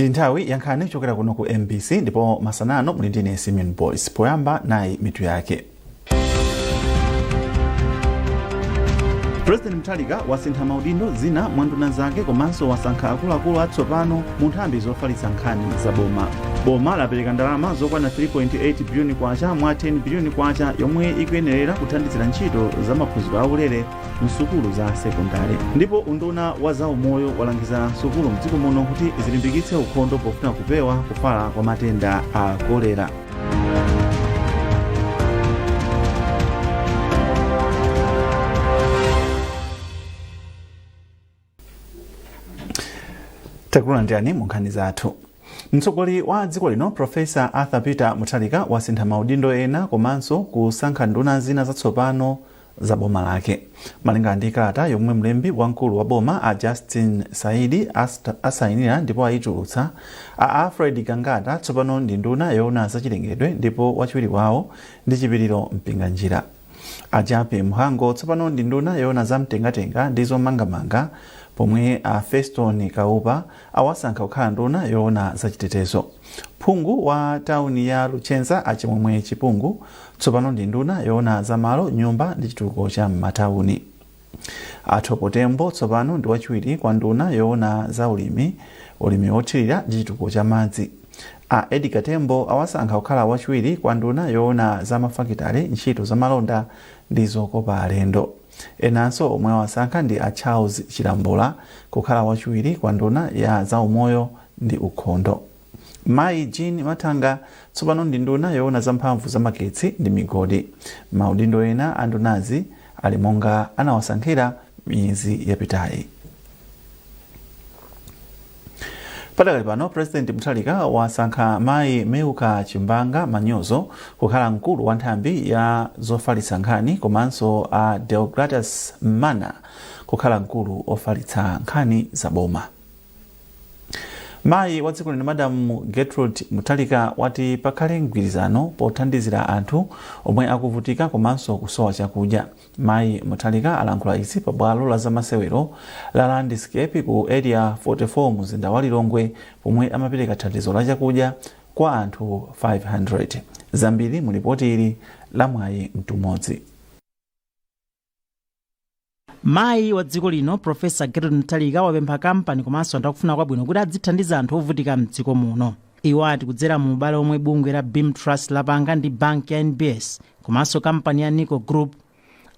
Ndi nthawi ya nkhani kuchokera kuno ku MBC, ndipo masanano muli ndine Simeon Boys. Poyamba nayi mitu yake. President Mutharika wasintha maudindo zina mwa nduna zake komanso wasankha akuluakulu atsopano mu nthambi zofalitsa nkhani za boma. Boma lapereka ndalama zokwana 3.8 biliyoni kwacha mwa 10 biliyoni kwacha yomwe ikuyenerera kuthandizira ntchito za maphunziro aulere msukulu za sekondari. Ndipo unduna wa zaumoyo walangiza sukulu mdziko muno kuti zilimbikitse ukhondo pofuna kupewa kufala kwa matenda a kolera. Takulandirani mu nkhani zathu. Mtsogoleri wa dziko lino Profesa Arthur Peter Mutharika wasintha maudindo ena komanso kusankha nduna zina zatsopano za boma lake. Malinga ndi kalata yomwe mlembi wamkulu wa boma a Justin Saidi asayinira ndipo ayitulutsa, a Alfred Gangata tsopano ndi nduna yoona zachilengedwe ndipo wachiwiri wawo ndi Chipiliro Mpinganjira. A Jappie Mhango tsopano ndi nduna yoona za mtengatenga ndi zomangamanga, pomwe a Feston Kaupa awasankha kukhala nduna yoona zachitetezo. Phungu wa tauni ya Luchenza a Chimwemwe Chipungu tsopano ndi nduna yoona za malo, nyumba ndi chitukuko cha m'matauni. A Thoko Tembo tsopano ndi wachiwiri kwa nduna yoona za ulimi, ulimi wothirira ndi chitukuko cha madzi. A Edgar Tembo awasankha kukhala wachiwiri kwa nduna yoona za mafakitale, ntchito za malonda ndi zokopa alendo. Enanso omwe awasankha ndi a Charles Chilambula kukhala wachiwiri kwa nduna ya zaumoyo ndi ukhondo. Mayi Jean Mathanga tsopano ndi nduna yoona za mphamvu za magetsi ndi migodi. Maudindo ena a ndunazi ali monga anawasankhira miyezi yapitayi. Padakali pano President Mutharika wasankha Mayi Milka Chimbanga Manyozo kukhala mkulu wa nthambi ya zofalitsa nkhani komanso a Deogratus Mmana kukhala mkulu ofalitsa nkhani za boma. Mayi wa dziko lino Madam Gertrude Mutharika wati pakhale mgwirizano pothandizira anthu omwe akuvutika komanso kusowa chakudya. Mayi Mutharika alankhula izi pa bwalo la zamasewero la Landscape ku Area 44 mzinda wa Lilongwe pomwe amapereka thandizo la chakudya kwa anthu 500. Zambiri mu lipoti ili la Mwayi Mtumodzi. Mayi wa dziko lino Profesa Gertrude Mutharika wapempha kampani komanso anthu akufuna kwabwino kuti adzithandiza anthu ovutika mdziko muno. Iwo ati kudzera mu ubale omwe bungwe la Beam Trust lapanga ndi banki ya NBS komanso kampani ya Nico Group,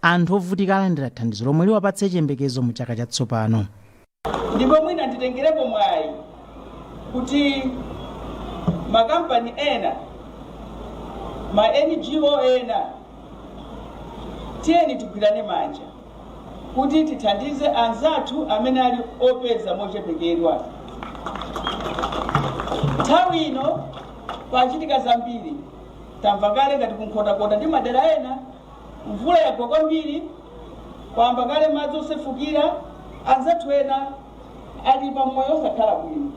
anthu ovutika alandira thandizo lomwe liwapatse chiyembekezo mu chaka chatsopano. Ndipo mwina nditengerepo mwayi kuti makampani ena, ma NGO ena, tiyeni tigwirane manja kuti tithandize anzathu amene ali opeza mochepekedwa. Nthawi ino pachitika zambiri, tamva kale ngati kuNkhotakota ndi madera ena mvula yagwa kwambiri, kwamba kale madzi osefukira, anzathu ena ali pamoyo osakhala bwino.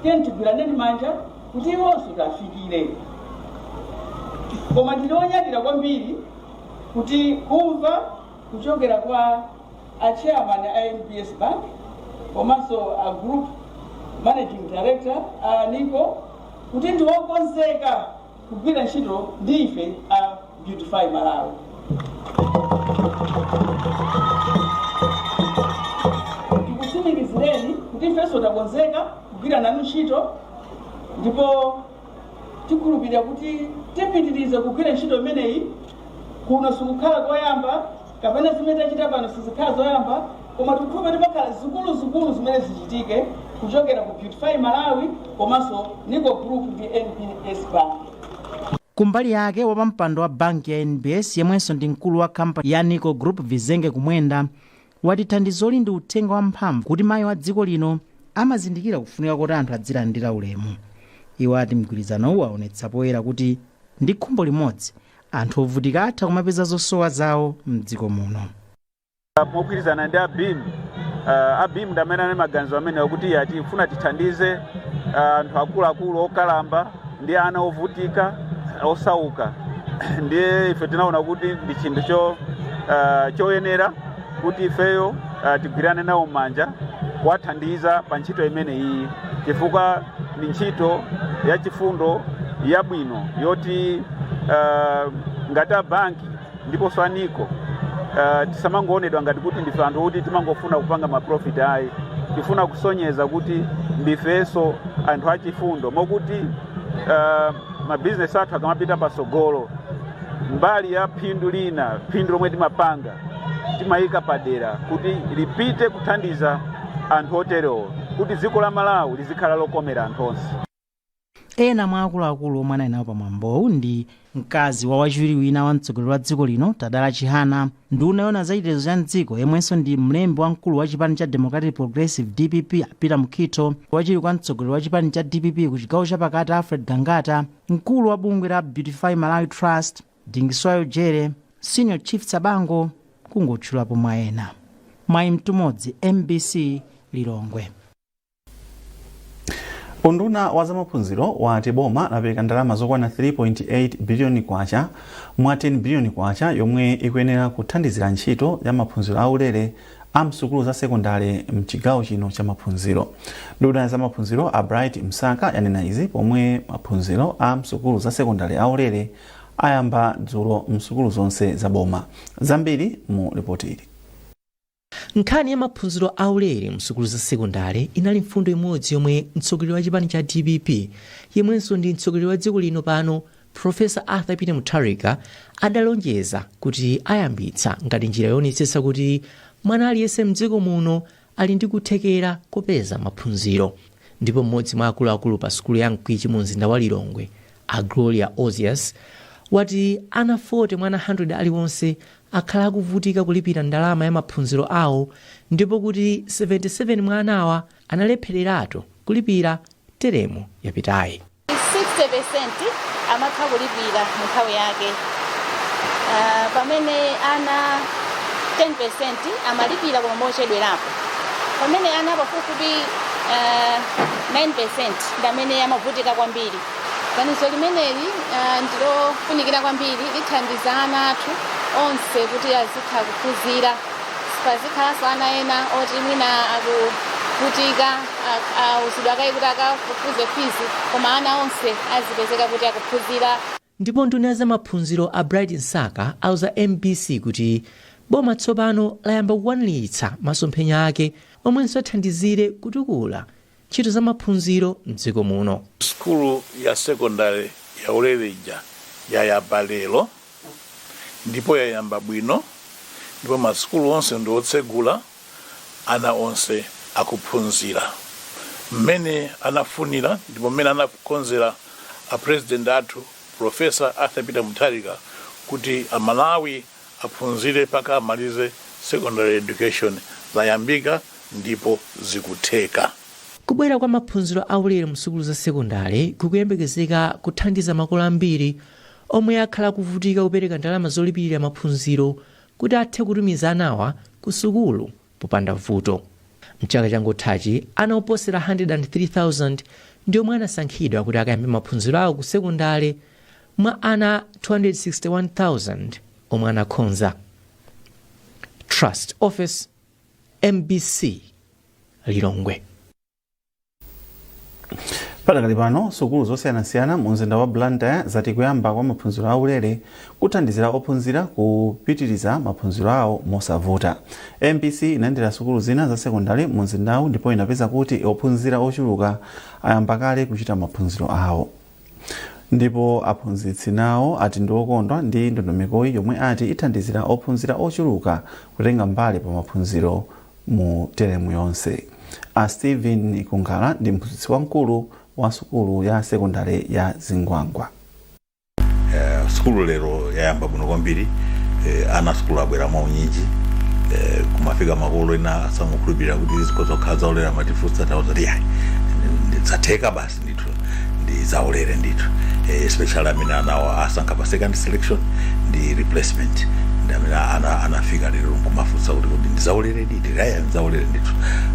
Tiyeni tigwiraneni manja kuti iwonso tafikire. Koma ndili onyadira kwambiri kuti kumva kuchokera kwa a chairman a NBS Bank komanso a group managing director a Nico kuti ndi wokonzeka kugwira ntchito ndi ife a Beautify Malawi. Tikutsimikizireni kuti ifenso takonzeka kugwira nanu ntchito, ndipo tikhulupirira kuti tipitirize kugwira ntchito imeneyi. Kuno sikukhala koyamba, kapena zimene tachita pano sizikhala zoyamba, koma tikukhulupirira kuti pakhala zikuluzikulu zimene zichitike kuchokera ku Beautify Malawi komanso Nico Group ndi NBS Bank. Kumbali yake, wapampando wa banki ya NBS yemwenso ndi mkulu wa kampani ya Nico Group Vizenge Kumwenda wati thandizoli ndi uthenga wamphamvu kuti mayi wa dziko lino amazindikira kufunika kuti anthu adzilandira ulemu. Iwo ati mgwirizanowu waonetsa poyera kuti ndi khumbo limodzi anthu ovutika atha kumapeza zosowa zawo mdziko muno. Mogwirizana ndi a Beam, a Beam ndi amene ali maganizo amene akuti atifuna tithandize anthu akuluakulu okalamba ndi ana ovutika osauka. Ndiye ife tinaona kuti ndi chinthu choyenera kuti ifeyo tigwirane nawo manja kuwathandiza pa ntchito imene iyi, chifukwa Ndi ntchito yachifundo yabwino yoti ngati a banki ndiponso a NICO tisamangoonedwa ngati kuti ndife anthu kuti timangofuna kupanga ma profit, ayi. Tifuna kusonyeza kuti ndifenso anthu achifundo, mokuti mabizinesi athu akamapita pasogolo, mbali ya phindu lina, phindu lomwe timapanga, timayika padera kuti lipite kuthandiza anthu oterewo, kuti dziko la Malawi lizikhala lokomera anthu onse. Ena mwa akuluakulu omwe anali nawo pamwambowu ndi mkazi wa wachiwiri wina wa mtsogoleri wa dziko lino, Tadala Chihana, nduna yoona zachitetezo cha mdziko yemwenso ndi mlembi wamkulu wa chipani cha Democratic Progressive, DPP, Peter Mukhito, wachiwiri kwa mtsogoleri wa chipani cha DPP ku chigawo chapakati, Alfred Gangata, mkulu wa bungwe la Beautify Malawi Trust, Dingiswayo Jere, Senior Chief Tsabango, kungotchulapo mwa ena. Mwayi Mtumodzi, MBC, Lilongwe. Unduna wa zamaphunziro wati boma lapereka ndalama zokwana 3.8 biliyoni kwacha mwa 10 biliyoni kwacha yomwe ikuyenera kuthandizira ntchito ya maphunziro aulere a msukulu za sekondale mchigawo chino cha maphunziro. Nduna ya zamaphunziro, a Bright Msaka, yanena izi pomwe maphunziro a msukulu za sekondale aulere ayamba dzulo msukulu zonse za boma. Zambiri mu ripoti ili. Nkhani ya maphunziro aulere msukulu za sekondale inali mfundo imodzi yomwe mtsogoleri wa chipani cha DPP, yemwenso ndi mtsogoleri wa dziko lino pano, Profesa Arthur Peter Mutharika, adalonjeza kuti ayambitsa ngati njira yoonetsetsa kuti mwana aliyense mdziko muno ali ndi kuthekera kopeza maphunziro. Ndipo mmodzi mwa akuluakulu pa sukulu ya Mkwichi mu mzinda wa Lilongwe, a Gloria Ozias, wati ana 40 mwa ana 100 aliwonse akhala akuvutika kulipira ndalama ya maphunziro awo, ndipo kuti 77 mwa anawa analephereratu kulipira teremu yapitayi. 60% amatha kulipira mu nthawi yake, pamene ana 10% amalipira koma mochedwerapo, pamene ana pafupifupi 9% ndi amene amavutika kwambiri. Ganizo limeneli ndilofunikira kwambiri, lithandiza ana athu onse kuti azitha kuphunzira. Pazikhalanso ana ena oti mwina akuvutika, auzidwa kayi kuti akafufuze fees, koma ana onse azipezeka kuti akuphunzira. Ndipo nduna ya zamaphunziro, a Bright Msaka, auza MBC kuti boma tsopano layamba kukwaniritsa masomphenya ake omwenso athandizire kutukula ntchito za maphunziro mdziko muno. Sukulu ya sekondari ya ulere ija yayamba lero ndipo yayamba bwino, ndipo masukulu onse ndi otsegula, ana onse akuphunzira mmene anafunira ndipo mmene anakonzera a President athu, Professor Arthur Peter Mutharika, kuti Amalawi aphunzire mpaka amalize secondary education. Zayambika ndipo zikutheka. Kubwera kwa maphunziro aulere msukulu za sekondari kukuyembekezeka kuthandiza makolo ambiri omwe akhala akuvutika kupereka ndalama zolipirira maphunziro kuti athe kutumiza anawa ku sukulu popanda vuto. Mchaka changothachi, ana oposera 103,000 ndi omwe anasankhidwa kuti akayambe maphunziro awo ku sekondari mwa ana 261,000 omwe anakhonza. Trust Office, MBC, Lilongwe. Padakali pano, sukulu zosiyanasiyana mu mzinda wa Blantyre zati kuyamba kwa maphunziro aulere kuthandizira ophunzira kupitiriza maphunziro awo mosavuta. MBC inayendera sukulu zina za sekondari mu mzindawu ndipo inapeza kuti ophunzira ochuluka ayamba kale kuchita maphunziro awo, ndipo aphunzitsi nawo ati ndi okondwa ndi ndondomekoyi yomwe ati ithandizira ophunzira ochuluka kutenga mbali pa maphunziro mu teremu yonse. A Stephen Kungala ndi mphunzitsi wamkulu wa sukulu ya sekondari ya Zingwangwa. Sukulu lero yayamba bwino kwambiri. Ana sukulu abwera mwaunyinji. Kumafika makolo ena asangokhulupirira kuti zikhoza zaulere, amatifunsa, tauza kuti yayi, zatheka basi ndithu, ndi zaulere ndithu. Especially amene anawo asankha pa second selection ndi replacement ndi amene anafika lero nkumafunsa kuti ndi zaulere ndithu. Aya, ndi zaulere ndithu.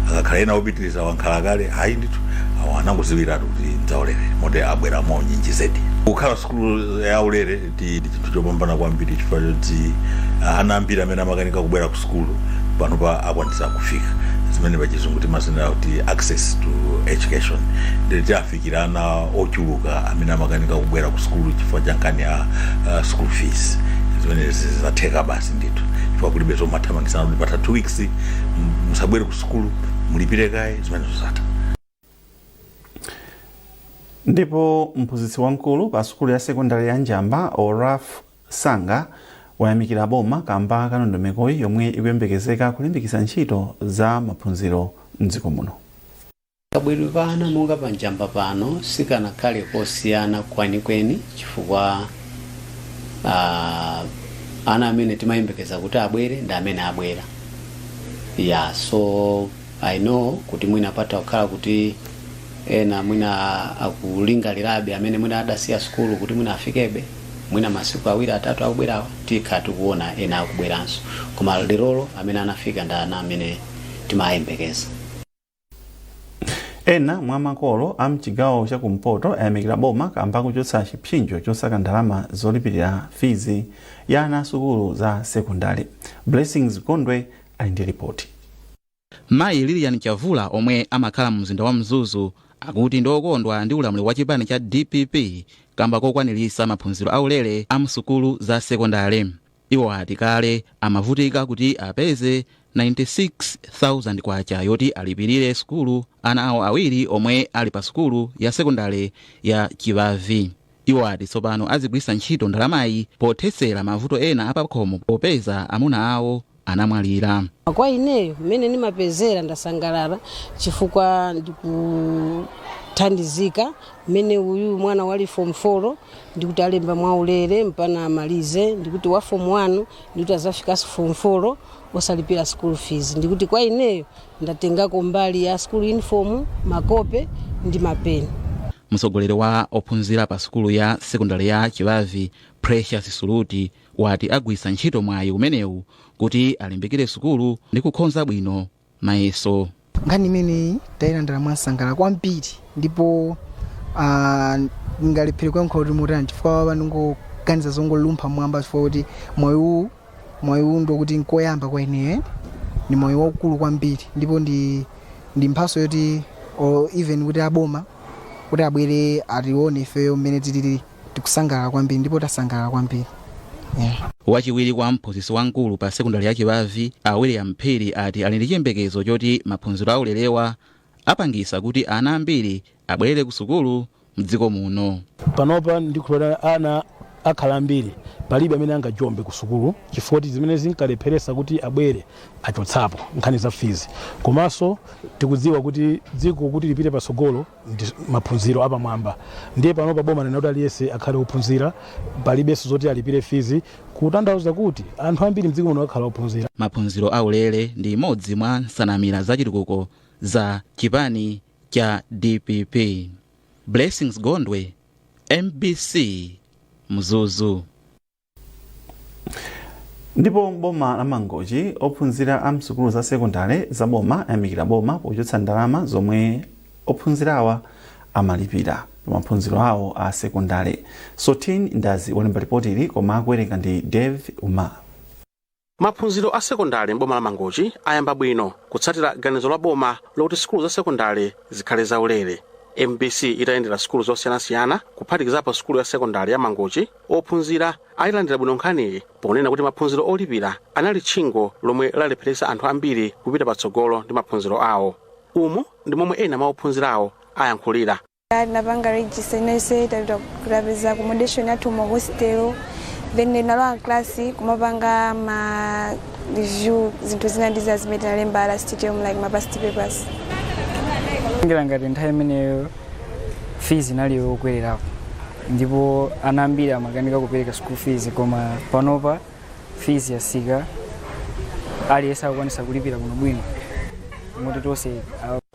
Akakhala ena opitiriza wankhala kale, hayi ndithu, awo anangoziwiratu kuti ndzaulere, moti abwera mwaunyinji zedi. Kukhala sukulu yaulere ndi chinthu chopambana kwambiri, chifukwa choti ana ambiri amene amakanika kubwera ku sukulu panopa akwanitsa kufika, zimene pachizungu timazinena kuti access to Education. Nditi afikira ana ochuluka amene amakanika kubwera ku sukulu chifukwa cha nkhani ya school fees. Zimenezi zatheka basi ndithu, chifukwa kulibe zomathamangisana kuti patha 2 weeks musabwere ku sukulu, mulipire kaye. Zimenezo zatha. Ndipo mphunzitsi wamkulu pa sukulu ya sekondari ya Njamba, Oraf Sanga, wayamikira boma kamba ka ndondomekoyi yomwe ikuyembekezeka kulimbikitsa ntchito za maphunziro mdziko muno. Kabwedwe pana monga panjamba pano sikanakhale kosiyana kwenikweni, chifukwa ana amene timayembekeza kuti abwere ndi amene abwera. Yeah, so I know kuti mwina patha kukhala kuti ena mwina akulingalirabe, amene mwina adasiya sukulu, kuti mwina afikebe. Mwina masiku 2, 3 akubwerawa tikhala tikuona ena akubweranso, koma lerolo amene anafika ndi ana amene timayembekeza. Ena mwa makolo a mchigawo chakumpoto ayamikira boma kamba kuchotsa chipsinjo chosaka ndalama zolipirira fizi ya ana asukulu za sekondari. Blessings Gondwe ali ndi ripoti. Mayi Lilian Chavula, omwe amakhala mu mzinda wa Mzuzu, akuti ndi okondwa ndi ulamuliro wa chipani cha DPP kamba kokwanirisa maphunziro aulere a msukulu za sekondari. Iwo ati kale amavutika kuti apeze 96,000 kwacha yoti alipirire sukulu ana awo awiri omwe ali pa sukulu ya sekondari ya Chivavi. Iwo ati tsopano azigwiritsa ntchito ndalamayi pothetsera mavuto ena apakhomo, popeza amuna awo anamwalira. Kwa ineyo, mmene ndimapezera, ndasangalala chifukwa ndikuthandizika. Mmene uyu mwana wali form 4, ndikuti alemba mwaulere mpana amalize. Ndikuti wa form 1, ndikuti azafikanso form 4 osalipira school fees. Ndikuti kwa ineyo ndatengako mbali ya school uniform, makope ndi mapeni. Mtsogoleri wa ophunzira pa sukulu ya sekondari ya Chivavi, Precious Suluti, wati agwiritsa ntchito mwayi umenewu kuti alimbikire sukulu ndi kukhonza bwino mayeso. Nkhani imeneyi tayilandira mwansangala kwambiri, ndipo ngalephere kuyankhula kuti motani, chifukwa panongoganiza zongolumpha mwamba, chifukwa kuti mwayi uwu ndokuti nkoyamba kwa ineyo, ni mwayi waukulu kwambiri, ndipo ndi mphaso yoti or even kuti aboma kuti abwere atione ifeyo mmene tilili. Tikusangalala kwambiri ndipo tasangalala kwambiri, yeah. Wachiwiri kwa mphunzitsi wamkulu pa sekondari ya Chivavi, a William Phiri, ati ali ndi chiyembekezo choti maphunziro aulerewa apangisa kuti ana ambiri abwerere ku sukulu mdziko muno. Panopa ndikhulupirira ana akhala ambiri, palibe amene angajombe ku sukulu, chifukwa kuti zimene zinkalepheresa kuti abwere achotsapo nkhani za fees. Komanso tikudziwa kuti dziko kuti lipite patsogolo ndi maphunziro apamwamba. Ndiye panopa boma lina kuti aliyense akhale ophunzira, palibenso zoti alipire fees, kutanthauza kuti anthu ambiri mdziko muno akhala ophunzira. Maphunziro aulere ndi imodzi mwa nsanamira zachitukuko za chipani cha DPP. Blessings Gondwe, MBC, Mzuzu. Ndipo boma la Mangochi, ophunzira a msukulu za sekondari za boma ayamikira boma pochotsa ndalama zomwe ophunzirawa amalipira pa maphunziro awo a sekondari. Sotin Ndazi walemba ripoti ili, koma akuwerenga ndi Dave Umar. Maphunziro a sekondari m'boma la Mangochi ayamba bwino kutsatira ganizo la boma lokuti sukulu za sekondari zikhale zaulere. MBC itayendera sukulu zosiyanasiyana, kuphatikizapo sukulu ya sekondari ya Mangochi, ophunzira ayilandira bwino nkhaniyi, ponena kuti maphunziro olipira anali tchingo lomwe lalepheretsa anthu ambiri kupita patsogolo ndi maphunziro awo. Umu ndi momwe ena mwa ophunzirawo ayankhulira. Tinapanga register inonse, tapita kutapeza accommodation yathu mu hostel, then nalowa class kumapanga ma review zinthu zina ndi zina zimene tinalemba last term, like ma past papers. Ngira ngati nthawi imeneyo fees inali yokwererapo ndipo ana ambiri amakanika kupereka school fees, koma panopa fees yasika, aliyense akukwanisa kulipira bwinobwino moti tonse.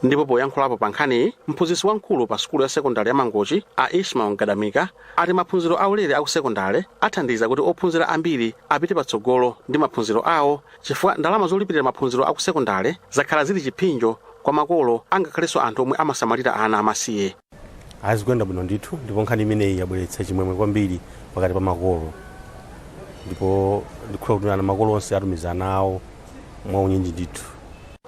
Ndipo poyankhulapo pa nkhaniyi, mphunzitsi wamkulu pa sukulu ya sekondari ya Mangochi, a Ishmael Gadamika, ati maphunziro aulere aku sekondari athandiza kuti ophunzira ambiri apite patsogolo ndi maphunziro awo, chifukwa ndalama zolipirira maphunziro aku sekondari zakhala zili chipsinjo kwa makolo, angakhalenso anthu omwe amasamalira ana amasiye. Azikuyenda bwino ndithu, ndipo nkhani imeneyi yabweretsa chimwemwe kwambiri pakati pa makolo, ndipo ndikhulupirira kuti ana makolo onse atumiza ana awo mwaunyinji ndithu.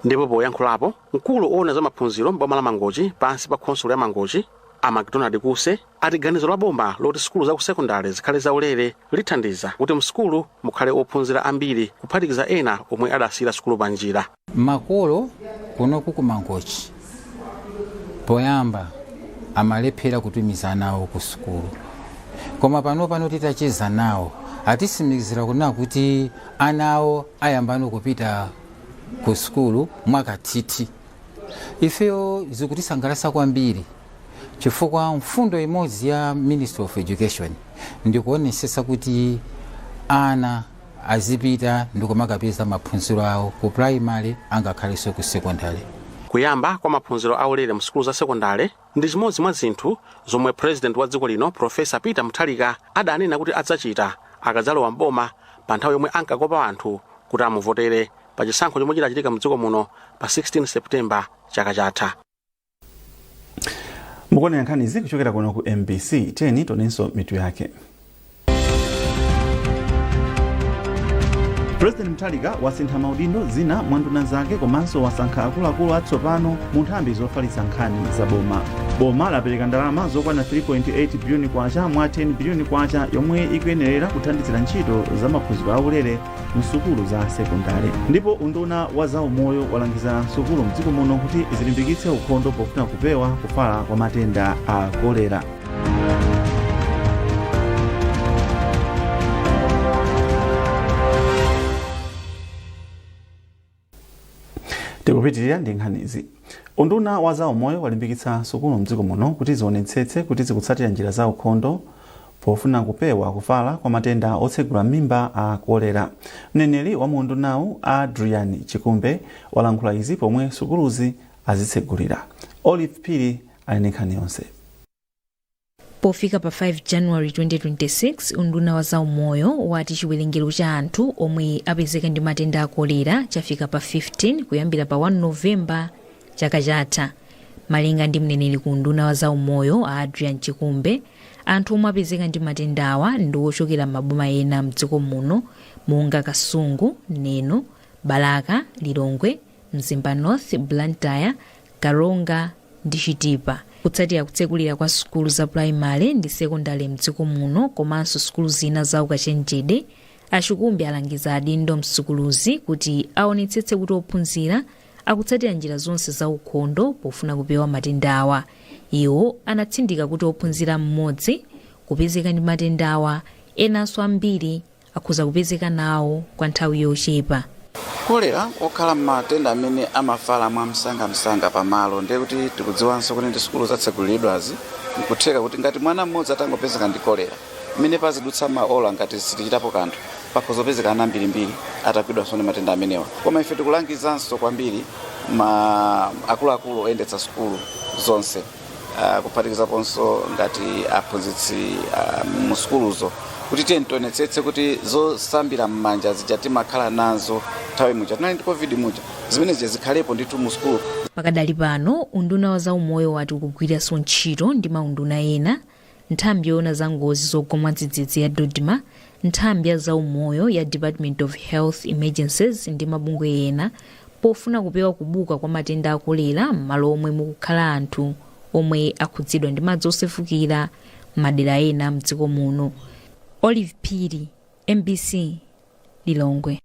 Ndipo poyankhulapo, mkulu owona za maphunziro m'boma la Mangochi pansi pa khonsolo ya Mangochi, a Macdonald Kuse, ati ganizo la boma loti sukulu za ku sekondari zikhale zaulere lithandiza kuti msukulu mukhale ophunzira ambiri, kuphatikiza ena omwe adasiyira sukulu pa njira. Makolo kunoku ku Mangochi poyamba amalephera kutumiza nawo ku sukulu, koma pano titacheza nawo atisimikizira kunena kuti ana awo ayambano kupita ku sukulu mwakathithi. Ifeyo zikutisangalatsa kwambiri chifukwa mfundo imodzi ya Ministry of Education ndikuonesesa kuti ana azipita ndikumakapeza maphunziro awo ku primary angakhalenso ku secondary. Kuyamba kwa maphunziro aulere mu sukulu za sekondari ndi chimodzi mwa zinthu zomwe President wa dziko lino, Profesa Peter Mutharika, adanena kuti adzachita akadzalowa mboma pa nthawi yomwe ankakopa anthu kuti amuvotere pa chisankho chomwe chidachitika mdziko muno pa 16 Septemba chaka chatha. Mukuonera nkhanizi kuchokera kuno ku MBC. Tiyeni tionenso mitu yake. President Mutharika wasintha maudindo zina mwa nduna zake komanso wasankha akuluakulu atsopano mu nthambi zofalitsa nkhani za boma. Boma lapereka ndalama zokwana 3.8 biliyoni kwacha mwa 10 biliyoni kwacha yomwe ikuyenerera kuthandizira ntchito za maphunziro aulere msukulu za sekondari. Ndipo unduna wa zaumoyo walangiza sukulu mdziko muno kuti zilimbikitse ukhondo pofuna kupewa kufala kwa matenda a kolera. Tikupitirira ndi nkhanizi. Unduna wa zaumoyo walimbikitsa sukulu mdziko muno kuti zionetsetse kuti zikutsatira njira za ukhondo pofuna kupewa kufala kwa matenda otsegula mimba a kolera. Mneneri wa muundunawu, Adrian Chikumbe, walankhula izi pomwe sukuluzi azitsegulira. Olive Phiri ali ndi nkhani yonse. Pofika pa 5 January 2026, unduna wa zaumoyo wati chiwerengero cha anthu omwe apezeka ndi matenda a kolera chafika pa 15 kuyambira pa 1 Novemba chaka chatha. Malinga ndi mneneri ku unduna wa zaumoyo, a Adrian Chikumbe, anthu omwe apezeka ndi matendawa ndi ochokera m'maboma ena mdziko muno monga Kasungu, Neno, Balaka, Lilongwe, Mzimba North, Blantyre, Karonga ndi Chitipa. Kutsatira kutsekulira kwa sukulu za pulaimale ndi sekondale mdziko muno komanso sukulu zina za ukachenjede, a Chikumbe alangiza adindo msukuluzi kuti aonetsetse kuti ophunzira akutsatira njira zonse za ukhondo pofuna kupewa matendawa. Iwo anatsindika kuti ophunzira mmodzi kupezeka ndi matendawa, enanso ambiri akhoza kupezeka nawo kwa nthawi yochepa. Kolera okhala matenda amene amafala mwamsangamsanga pamalo, ndiye kuti tikudziwanso kuti ndi sukulu zatsekulidwazi, nkutheka kuti ngati mwana mmodzi atangopezeka ndi kolera, mmene pazidutsa maola ngati sitichitapo kanthu, pakhoza kupezeka ana ambirimbiri atagwidwanso ndi matenda amenewa. Koma ife tikulangizanso kwambiri ma akuluakulu oyendetsa sukulu zonse, kuphatikizaponso ngati aphunzitsi mu sukuluzo, kuti tiye tionetsetse kuti zosambira m'manja zija timakhala nazo nthawi muja tinali ndi COVID muja, zimene zija zikhalepo ndithu mu sukulu. Pakadali pano, unduna wa zaumoyo wati ukugwiranso ntchito ndi maunduna ena, nthambi yoona za ngozi zogwa mwadzidzidzi ya DoDMA, nthambi ya zaumoyo ya Department of Health Emergencies ndi mabungwe ena pofuna kupewa kubuka kwa matenda a kolera m'malo omwe mukukhala anthu omwe akhudzidwa ndi madzi osefukira m'madera ena mdziko muno. Olive Phiri, MBC, Lilongwe.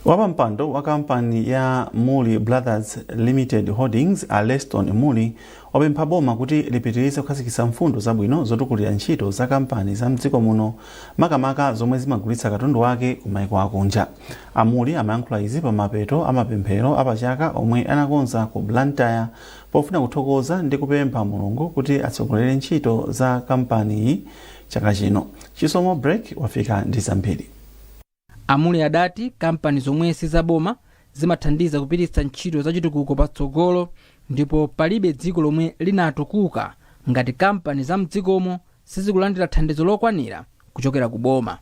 Wapampando wa kampani ya Mulli Brothers Limited Holdings, a Leston Mulli, wapempha boma kuti lipitirize kukhazikitsa mfundo zabwino zotukulira ntchito za kampani za mdziko muno, makamaka zomwe zimagulitsa katundu wake ku maiko akunja. A Mulli amayankhula izi pa mapeto amapemphero apachaka omwe anakonza ku Blantyre pofuna kuthokoza ndi kupempha Mulungu kuti atsogolere ntchito za kampaniyi chaka chino. Chisomo Break wafika ndi zambiri. A Mulli adati kampani zomwe sizaboma zimathandiza kupititsa ntchito zachitukuko patsogolo, ndipo palibe dziko lomwe linatukuka ngati kampani za mdzikomo sizikulandira thandizo lokwanira kuchokera ku boma.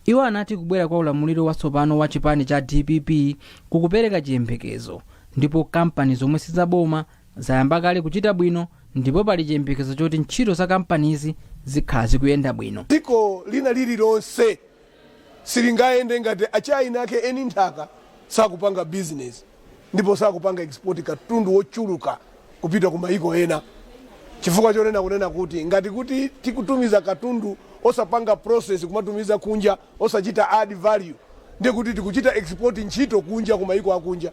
Iwo anati kubwera kwa ulamuliro watsopano wa chipani cha DPP kukupereka chiyembekezo, ndipo kampani zomwe sizaboma zayamba kale kuchita bwino, ndipo pali chiyembekezo choti ntchito za kampanizi zikhala zikuyenda bwino. Dziko lina lililonse silingayende ngati achina ake eni nthaka Sakupanga business ndipo sakupanga export katundu wochuluka kupita ku maiko ena, chifukwa chonena kunena kuti ngati kuti tikutumiza katundu osapanga process, kumatumiza kunja osachita add value, ndiye kuti tikuchita export ntchito kunja, ku maiko akunja.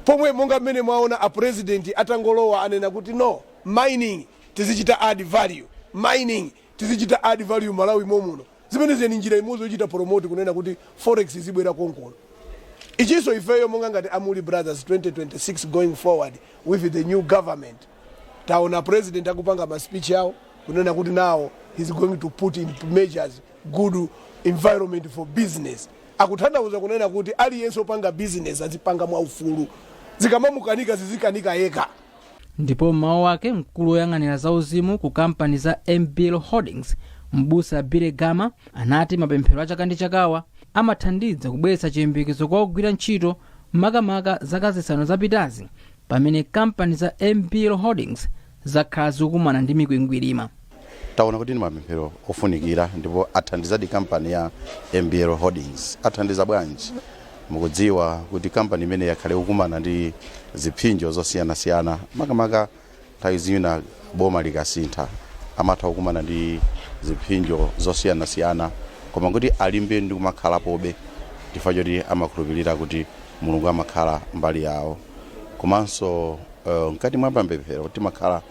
Pomwe monga mmene mwaona, a President atangolowa anena kuti no, mining tizichita add value, mining tizichita add value Malawi momuno. Zimenezi ni njira imodzi yochita promote kunena kuti forex izibwera konkuno. Ichinso ifeyo monga ngati a Mulli Brothers, 2026 going forward with the new government, taona President akupanga ma speech yawo kunena kuti now he's going to put in measures, good environment for business. Akutanthauza kunena kuti aliyense opanga business azipanga mwaufulu, zikamamukanika zizikanika yekha. Ndipo mmawu ake, mkulu woyang'anira zauzimu ku kampani za MBL Holdings, Mbusa Bile Gama, anati mapemphero a chaka ndi chakawa amathandiza kubweretsa chiyembekezo kwa ogwira ntchito, makamaka zaka 5 zapitazi pamene kampani za MBL Holdings zakhala zikukumana ndi mikwingwirima. Taona kuti ndi mapemphero ofunikira ndipo athandizadi kampani ya MBL Holdings. Athandiza bwanji? Mukudziwa kuti kampani imene yakhale kukumana ndi ziphinjo zosiyanasiyana, makamaka nthawi zina boma likasintha amatha kukumana ndi ziphinjo zosiyanasiyana, koma kuti alimbe ndi kumakhalapobe chifukwa choti amakhulupirira kuti Mulungu amakhala mbali yawo. Komanso mkati mwa mapemphero timakhala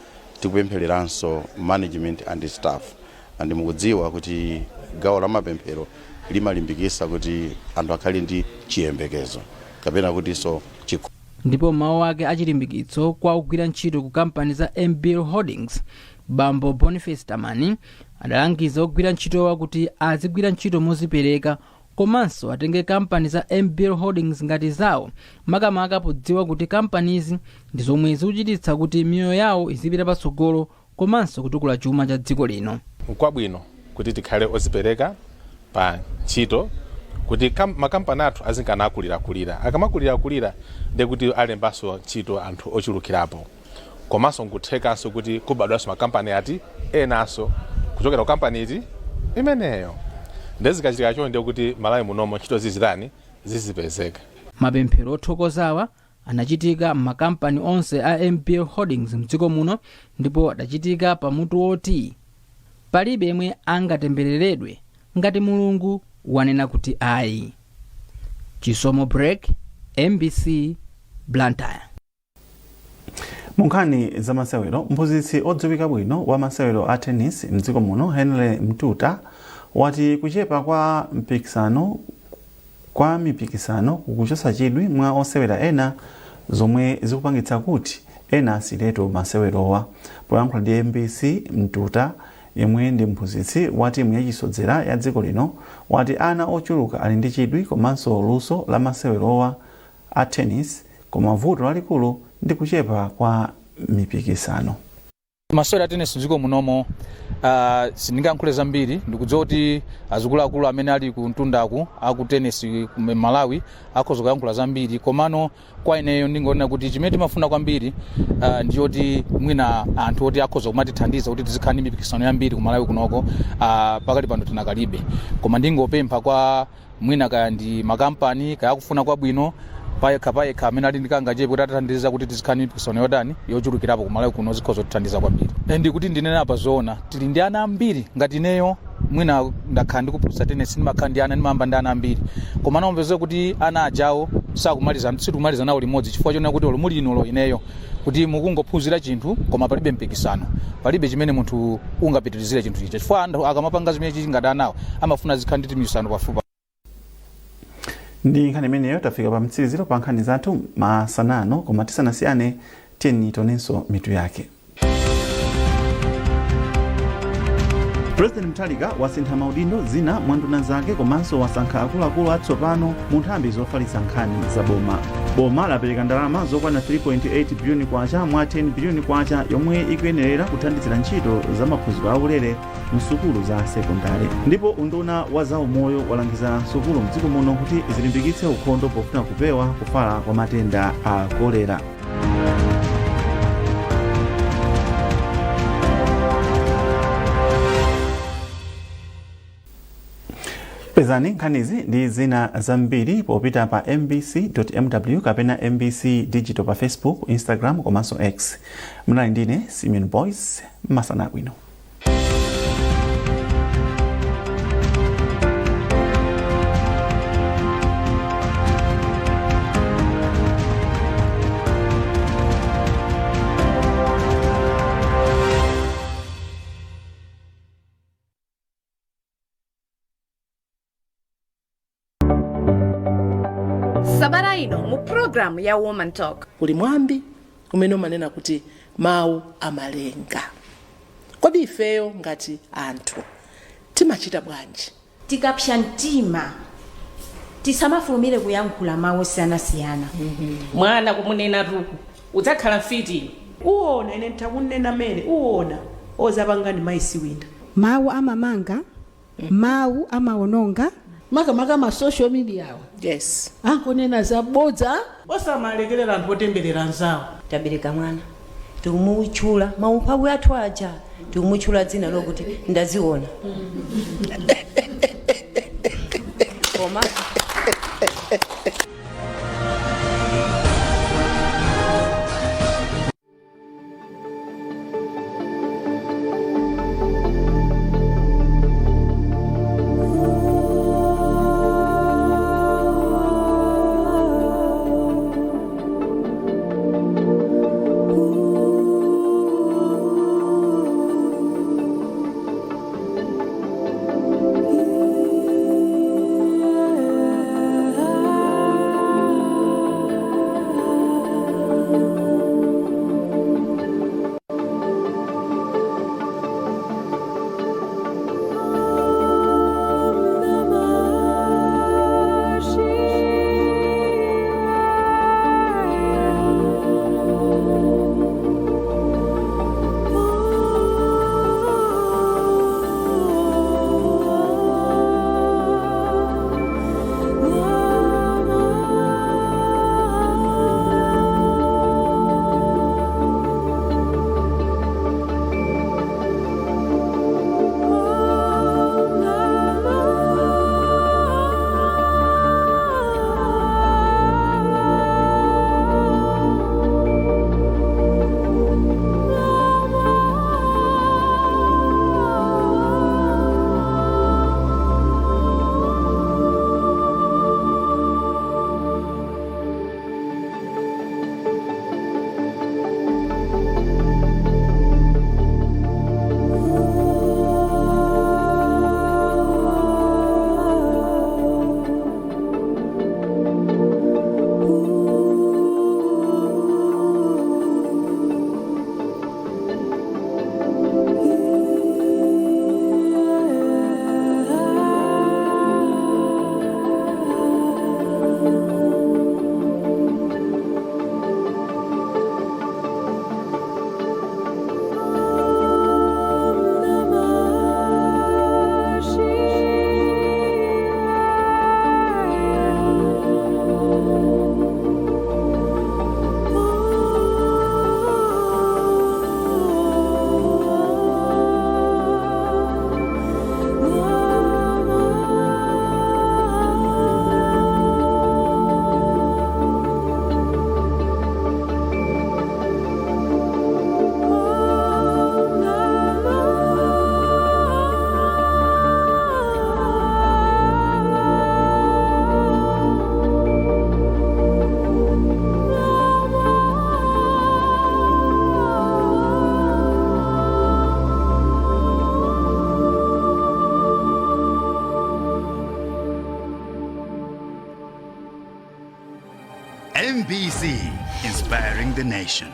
tikupemphereranso management and staff, and mukudziwa kuti gawo la mapemphero limalimbikitsa kuti anthu akhale ndi chiyembekezo kapena kutinso chikho. Ndipo mawu ake achilimbikitso kwa ogwira ntchito ku kampani za MBL Holdings, Bambo Boniface Tamani adalangiza ogwira ntchitowa kuti azigwira ntchito mozipereka komanso atenge kampani za MBL Holdings ngati zawo, makamaka podziwa kuti kampanizi ndi zomwe zikuchititsa kuti miyoyo yawo izipita patsogolo komanso kutukula chuma cha dziko lino. Nkwabwino kuti tikhale ozipereka pa ntchito kuti makampani athu azinkana akulirakulira. Akamakulirakulira, ndiye kuti alembanso ntchito anthu ochulukirapo, komanso nkuthekanso kuti kubadwanso makampani ati enanso kuchokera ku kampani iti imeneyo. Ndiye zikachitika choncho, ndiye kuti Malawi munomo ntchito zizitani? Zizipezeka. Mapemphero othokozawa anachitika m'makampani onse a MBL Holdings mdziko muno ndipo adachitika pamutu woti palibe yemwe angatembereredwe ngati Mulungu wanena kuti ayi. Chisomo Break, MBC, Blantyre. Mu nkhani za masewero, mphunzitsi odziwika bwino wa masewero a tennis mdziko muno, Henry Mtuta, wati kuchepa kwa mipikisano kukuchotsa chidwi mwa osewera ena, zomwe zikupangitsa kuti ena asiyiretu masewerowa. Poyankhula ndi MBC, Mtuta, yemwe ndi mphunzitsi wa timu yachisodzera ya dziko lino, wati ana ochuluka ali ndi chidwi komanso luso la masewerowa a tennis, koma vuto lalikulu ndi kuchepa kwa mipikisano. Masewera a tennis mdziko munomo, sindingayankhule zambiri. Ndikudziwa kuti azikuluakulu amene ali ku mtundaku aku tennis ku Malawi akhoza kuyankhula zambiri, komano kwa ineyo ndingonena kuti chimene timafuna kwambiri ndiyoti mwina anthu oti akhoza kumatithandiza kuti tizikhala ndi mipikisano yambiri ku Malawi kunoko, pakali pano tinakalibe. Koma ndingopempha kwa mwina kaya ndi makampani, kaya akufuna kwabwino payekha payekha, amene ali ndi kangachepe kuti atithandiza kuti tizikhala ndi mipikisano yotani, yochulukirapo ku Malawi kuno, zikhoza kutithandiza kwambiri. Ndi kuti ndinene apa zoona, tili ndi ana ambiri. Ngati ineyo mwina ndakhala ndikuphunzitsa tennis, ndimakhala ndi ana, ndimayamba ndi ana ambiri, koma anaombeza kuti ana ajawo sakumaliza, sitikumaliza nawo limodzi, chifukwa chonena kuti olo muli inulo ineyo kuti mukungophunzira chinthu koma palibe mpikisano, palibe chimene munthu ungapitirizire chinthu chija, chifukwa anthu akamapanga zimene chichi ngati anawo amafuna zikhala ndi timikisano pafupi. Ndi nkhani imeneyo tafika pa mtsiriziro pa nkhani zathu masanano, koma tisanasiyane, tiyeni tionenso mitu yake. President Mutharika wasintha maudindo zina mwa nduna zake komanso wasankha akuluakulu atsopano mu nthambi zofalitsa nkhani za boma. Boma lapereka ndalama zokwana 3.8 biliyoni kwacha mwa 10 biliyoni kwacha yomwe ikuyenerera kuthandizira ntchito za maphunziro aulere msukulu za sekondari. Ndipo unduna wa zaumoyo walangiza sukulu mdziko muno kuti zilimbikitse ukhondo pofuna kupewa kufala kwa matenda a kolera. Pezani nkhanizi ndi zina zambiri popita pa mbc.mw kapena MBC Digital pa Facebook, Instagram komanso X. Munali ndine Simeon Boys. Masana abwino. Sabata ino mu programu ya Woman Talk. Kuli mwambi umene umanena kuti mawu amalenga. Kodi ifeyo ngati anthu timachita bwanji? Tikapsa mtima tisamafulumire kuyankhula mawu osiyanasiyana. Mwana kumunena tuku udzakhala mfiti. Uwona ine ntakunena mere uwona ozapangani maisiwinda. Mawu amamanga, mawu amawononga. Makamaka ma social media awa, yes, ankonena zabodza. Osamalekerera anthu otemberera anzawo. Tabereka mwana, tikumutchula maumphawi athu aja, tikumutchula dzina lokuti ndaziona koma. MBC, inspiring the nation.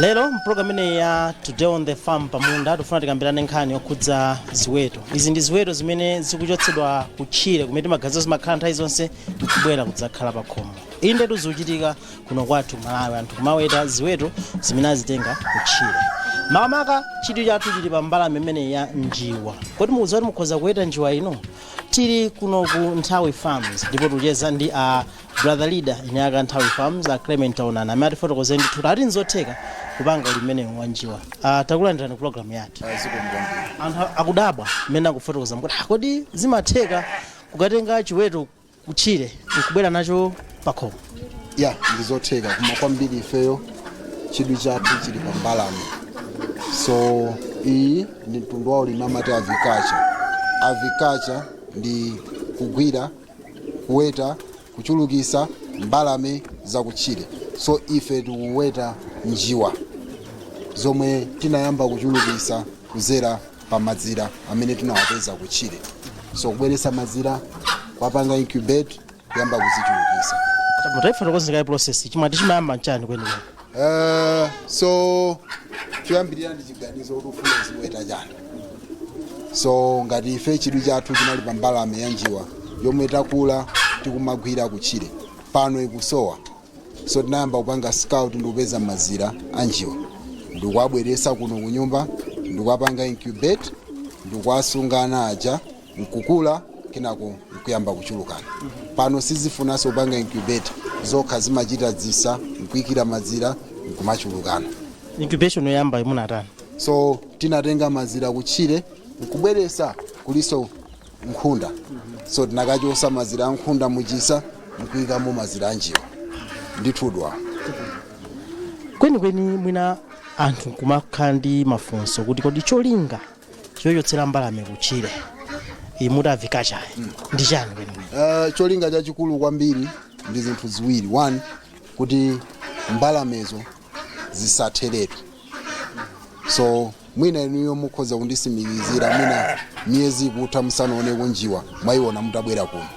Lero mpulogalamu imeneyi ya Today on the Farm, Pamunda, tifuna tikambirane nkhani yokhudza ziweto. Izi ndi ziweto zimene zikuchotsedwa kutchire kumene timaganiza zimakhala nthawi zonse, nkubwera kudzakhala pa khomo. Indetu zikuchitika kuno kwathu Malawi, anthu kumaweta ziweto zimene azitenga kutchire. Makamaka chidwi chathu chili pa mbalame imeneyi ya njiwa. Kodi mukudziwa kuti mukhoza kuweta njiwa ino? Tili kuno ku Nthawi Farms ndipo tikucheza ndi a brother leader ine aka Nthawi Farms, a Clement Taonana, amene atifotokozere ndithu ati nzotheka kupanga ulimi umenewu wa njiwa. Takulandirani program yathu. Anthu akudabwa mmene akufotokoza kuti, "Ah, kodi zimatheka kukatenga chiweto kutchire nkubwera nacho pakhomo?" Ya, ndizotheka, koma kwambiri ifeyo chidwi chathu chili pa mbalame. So iyi ndi mtundu wa ulimi amati aviculture. Aviculture ndi kugwira, kuweta, kuchulukisa mbalame zakutchire. So ife tikuweta njiwa zomwe tinayamba kuchulukisa kuzera pa mazira amene tinawapeza kutchire. So kubweresa mazira, kwapanga incubate, kuyamba kuzichulukisa. Mutaifotokozera process, chimati chimayamba nchani kwenikweni? So choyambirira ndi chiganizo kuti ufuna ziweta chani. So ngati ife chidwi chathu chinali pa mbalame ya njiwa yomwe takula tikumagwira kutchire, pano ikusowa. So tinayamba kupanga scout ndikupeza mazira a njiwa, ndikuwabweresa kuno kunyumba, ndikuwapanga incubate, ndikuwasunga ana aja nkukula, kenako nkuyamba kuchulukana. Pano sizifunanso kupanga incubate, zokha zimachita dzisa nkuyikira mazira nkumachulukana. Incubation yoyamba imunatani? So tinatenga mazira kutchire nkubweresa kuliso nkhunda. So tinakachosa mazira a nkhunda muchisa nkuyikamo mazira a njiwa ndithudwa. Kwenikweni mwina anthu nkumakhala ndi mafunso kuti kodi cholinga chochotsera mbalame kutchire imuti aviculture ndi chani kwenikweni? Cholinga chachikulu kwambiri ndi zinthu ziwiri. One, kuti mbalamezo zisatheretu. So mwina inuyo mukhoza kundisimikizira, mwina miyezi ikutha musanaoneko njiwa, mwayiona mutabwera kuno.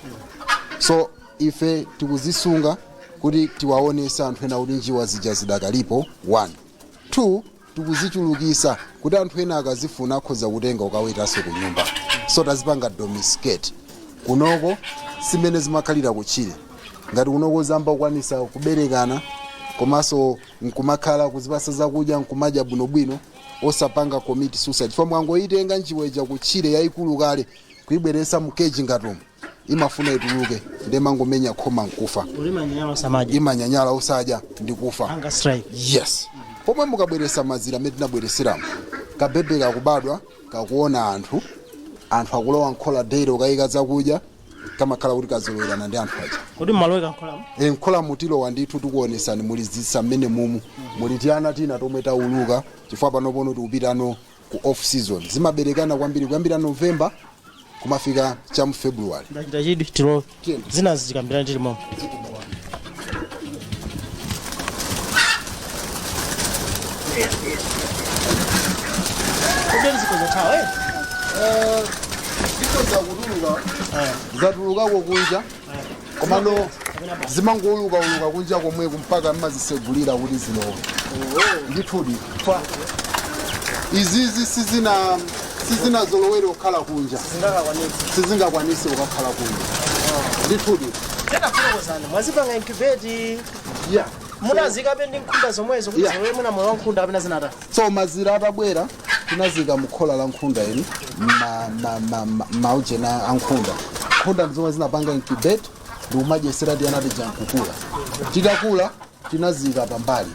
So ife tikuzisunga kuti tiwaonese anthu ena kuti njiwa zija zidakalipo, one. Two, tikuzichulukisa kuti anthu ena akazifuna akhoza kutenga ukawetanso ku nyumba. So tazipanga domesticate kunoko, simene zimakhalira kutchire. Ngati kunoko zamba kukwanisa kuberekana, komanso nkumakhala kuzipasa zakudya, nkumadya bwinobwino, osapanga commit suicide, chifukwa mwangoyitenga njiwa ija kutchire yayikulu kale, kuyibweresa mu cage ngatomo, imafuna ituluke, ndemangomenya khoma nkufa. Imanyanyala osamadya. Imanyanyala osadya ndikufa. Hunger strike. Yes. Pomwe mukabweresa mazira amene tinabwereseramo, kabebe kakubadwa kakuona anthu, anthu akulowa nkhola daily ukayika zakudya, kamakhala kuti kazolowerana ndi anthu aja. Kodi mmaloweka nkholamo? E, nkhola mutilowa ndithu, tikuonesani. Muli zisa mmene mumu, muli tiana tina tomwe tauluka, chifukwa panopono tikupitano ku off season. Zimaberekana kwambiri kuyambira November kumafika cha mu February. Ndachita chidwi, tilowe, zinazi tikambirana tili momo. Kodi zikhoza thawa, eh? Zikhoza kutuluka, zatulukako kunja, komano zimangoulukauluka kunja komweko mpaka mmazisegulira kuti zilowe ndithudi. Izizi sizinazolowere kukhala kunja, sizingakwanise kukakhala kunja ndithudi. Tetafotokozani, mwazipanga incubate? Yeah. Munazikabe ndi nkhunda zomwezo kuti Yeah. zolowe muna moyo wa nkhunda kapena zinata? So mazira atabwera, tinazika mukhola la nkhunda ili, maujena a nkhunda. Nkhunda ndizomwe zinapanga incubate ndikumadyesera tiyana tija nkukula. Titakula tinazika pambali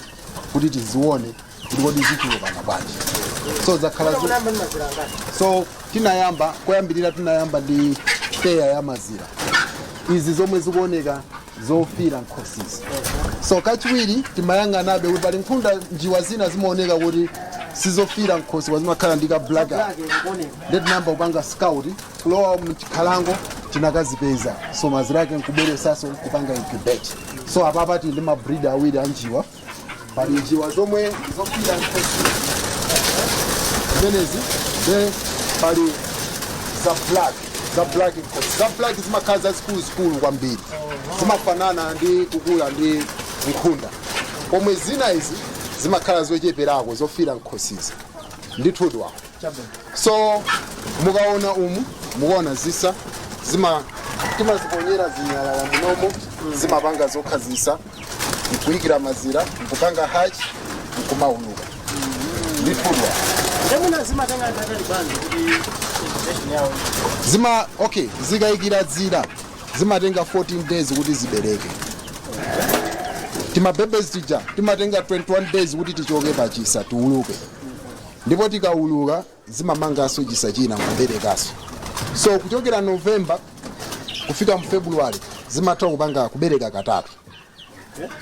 kuti tizione kuti kodi zichulukana bwanji. So zakhala Munayamba ndi mazira angati? So tinayamba, koyambirira tinayamba ndi peya ya mazira izi zomwe zikuoneka zofira nkhosizi. So kachiwiri timayang'anabe kuti pali nkhunda, njiwa zina zimaoneka kuti sizofira nkhosi kwa zimakhala ndi ka black. Ndi tinayamba kupanga scout, kulowa mchikhalango, tinakazipeza. So mazira ake nkubweresaso kupanga incubate. So apapa tili ndi ma breed awiri a njiwa. Pali njiwa zomwe zofira nkhosi zimenezi, then pali za black, za black nkhosi. Za black zimakhala zazikuluzikulu kwambiri, zimafanana ndi kukula ndi nkhunda, pomwe zina izi Zimakhala zocheperako zofira nkhosizi, ndithudi wawo. So mukaona umu, mukaona zisa zima timaziponyera zinyalala munomo, zimapanga zokha zisa, nkuyikira mazira, nkupanga hatch, nkumauluka, ndithudi wawo. Ndemuna zimatenga nthawi bwanji kuti fertilization yawo? Zima, okay, zikayikira dzira zimatenga 14 days kuti zibereke. Timabebezi tija timatenga 21 days kuti tichoke pachisa tiuluke, ndipo tikauluka zimamanganso chisa china nkuberekanso. So kuchokera November kufika mu February zimatha kupanga kubereka katatu,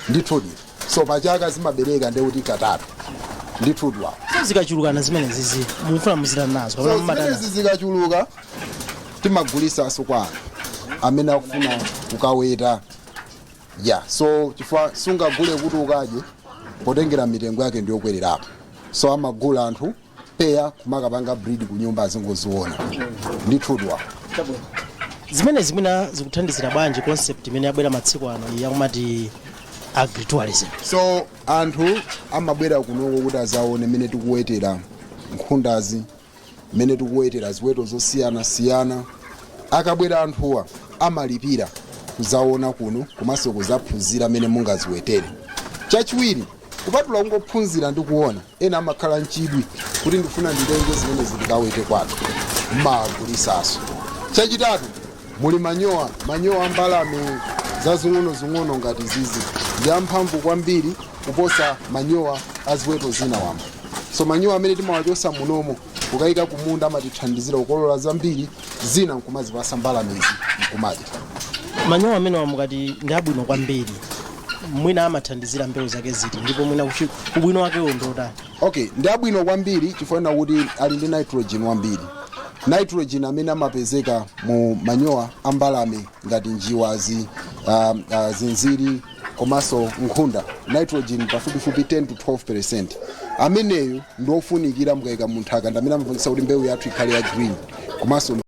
ndithudi. So pachaka zimabereka ndekuti katatu, ndithudi wawo. So zikachulukana zimene zizi mufuna muzita nazo kapena So mumatana? zimenezi zikachuluka timagulisanso kwa anthu amene akufuna kukaweta ya. So chifukwa sungagule kuti ukadye, potengera mitengo yake ndiyokwererapo, so amagula anthu peya kumakapanga breed ku nyumba azingoziona, ndithudi wawo. Zimene zimene zikuthandizira bwanji concept imene yabwera matsiku ano iyi yakumati agritourism? So anthu amabwera kunoko kuti azaone mmene tikuwetera nkhundazi, mmene tikuwetera ziweto zosiyanasiyana. Akabwera anthuwa amalipira kuzaona kuno komanso kuzaphunzira mmene mungaziwetere. Chachiwiri, kupatula kungophunzira ndi kuona, ena amakhala mchidwi kuti ndifuna nditenge zimene zindikawete kwathu, mmagulisaso. Chachitatu, muli manyowa, manyowa a mbalame zazing'ono-zing'ono ngati zizi ndi amphamvu kwambiri kuposa manyowa a ziweto zina wamba. So manyowa amene timawachosa munomo kukayika kumunda amatithandizira kukolola zambiri, zina nkumazipasa mbalamezi nkumadya. Manyowa amene mukati ndi abwino kwambiri, mwina amathandizira mbewu zake ziti, ndipo mwina ubwino wakewo ndotani? Okay, ndi abwino kwambiri chifukwa kuti ali ndi nitrogen wambiri, nitrogen amene amapezeka mu manyowa a mbalame ngati njiwazi, zinziri komanso nkhunda. Nitrogen pafupifupi 10 to 12 ameneyo ndi ofunikira mukayika munthaka, ndi amene amapangisa kuti mbewu yathu ikhale ya green komanso